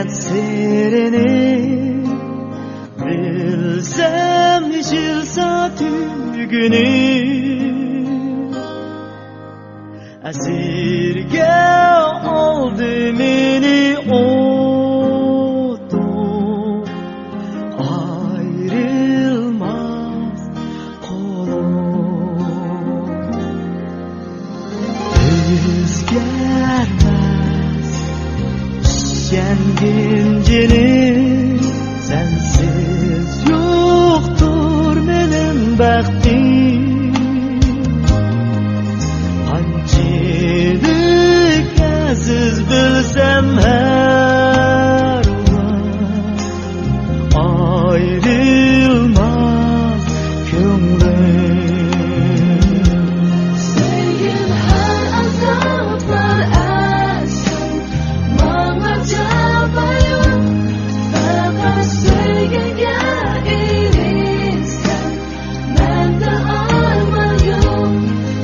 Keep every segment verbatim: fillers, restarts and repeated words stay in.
سىرىنى بىلسەم، يېشىلسا تۈگۈنى. ئەسىرگە ئالدى مېنى ئوتۇق ئايرىلماس قولۇم. ئۆزگەرمەس ئىشەنگىن جېنىم، سەنسىز يوقتۇر مېنىڭ بەختىم. قانچىلىك ئەزىز بىلسەم ھەر ۋاقىت ئايرىلماس كۆڭلۈم. سۆيگۈم ھەر ئازابلار ئەسلى ماڭا جاپا يوق، پەقەت سۆيگۈڭگە ئېرىشسەم، مەندە ئارمان يوق.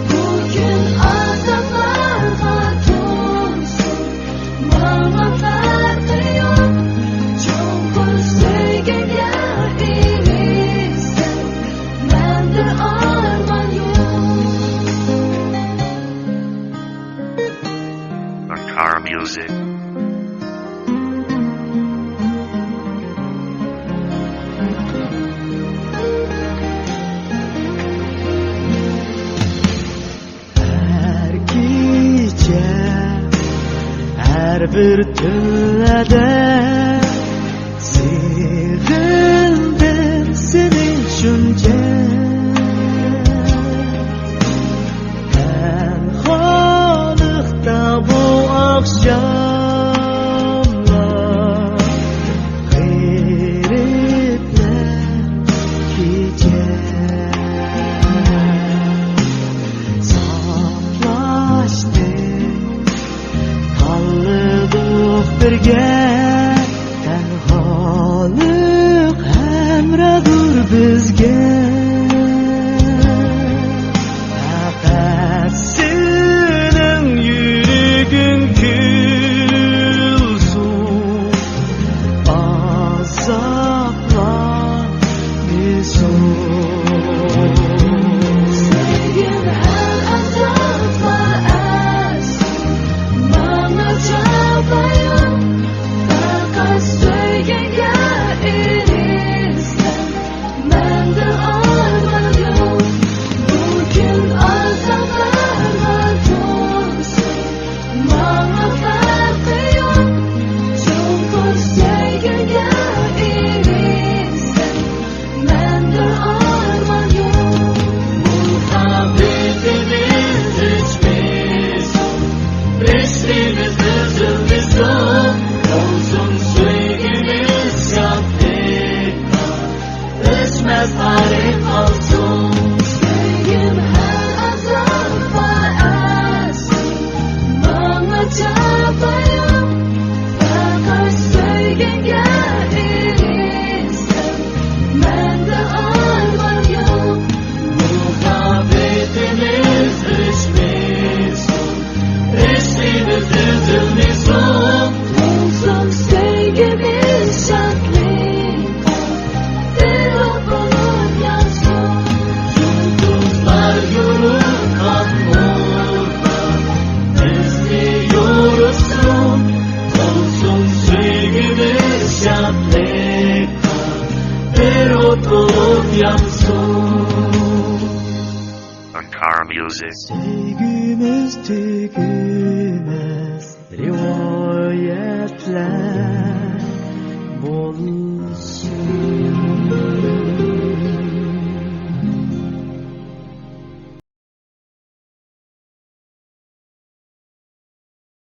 بۇ كۈن ئازابلارغا تولسۇن، ماڭا پەرقى يوق. چوڭقۇر سۆيگۈگە ئېرىشسەم، مەندە ئارمان يوق. Ankara Music. ھەر كېچە، ھەر بىر تۈنلەردە سېغىندىم سېنى شۇنچە. تەنھالىقتا بۇ ئاخشاملار، غېرىبلەر كېچە. ساپلاشتى تاللىدۇق بىرگە، تەنھالىق ھەمراھدۇر بىزگە. پەقەت سېنىڭ يۈرىكىڭ كۈلسۇن، ئازابلار سۆيگۈم ھەر ئازابلار ئەسلى ماڭا جاپا يوق، پەقەت سۆيگۈڭگە ئېرىشسەم، مەندە ئارمان يوق. بۇ كۈن ئازابلارغا تولسۇن، ماڭا پەرقى يوق. چوڭقۇر سۆيگۈگە ئېرىشسەم، مەندە ئارمان يوق. مۇھەببىتىمىز ئۆچمىسۇن، رىشتىمىز ئۈزۈلمىسۇن، بولسۇن سۆيگۈمىز شادلىققا، ئۆچمەس تارىخ قالسۇن. سۆيگۈم ھەر ئازابلار ئەسلى ماڭا جاپا يوق، پەقەت سۆيگۈڭگە ئېرىشسەم، مەندە ئارمان يوق. مۇھەببىتىمىز ئۆچمىسۇن، رىشتىمىز ئۈزۈلمىسۇن، بولسۇن سۆيگۈمىز شادلىققا، بىر ئوت بولۇپ يانسۇن. يۇلتۇزلار يورۇتقان نۇرلار بىزنى يورۇتسۇن، بولسۇن سۆيگۈمىز شادلىققا، بىر ئوت بولۇپ يانسۇن. Ankara Music. سۆيگۈمىز تۈگىمەس رىۋايەتلەر.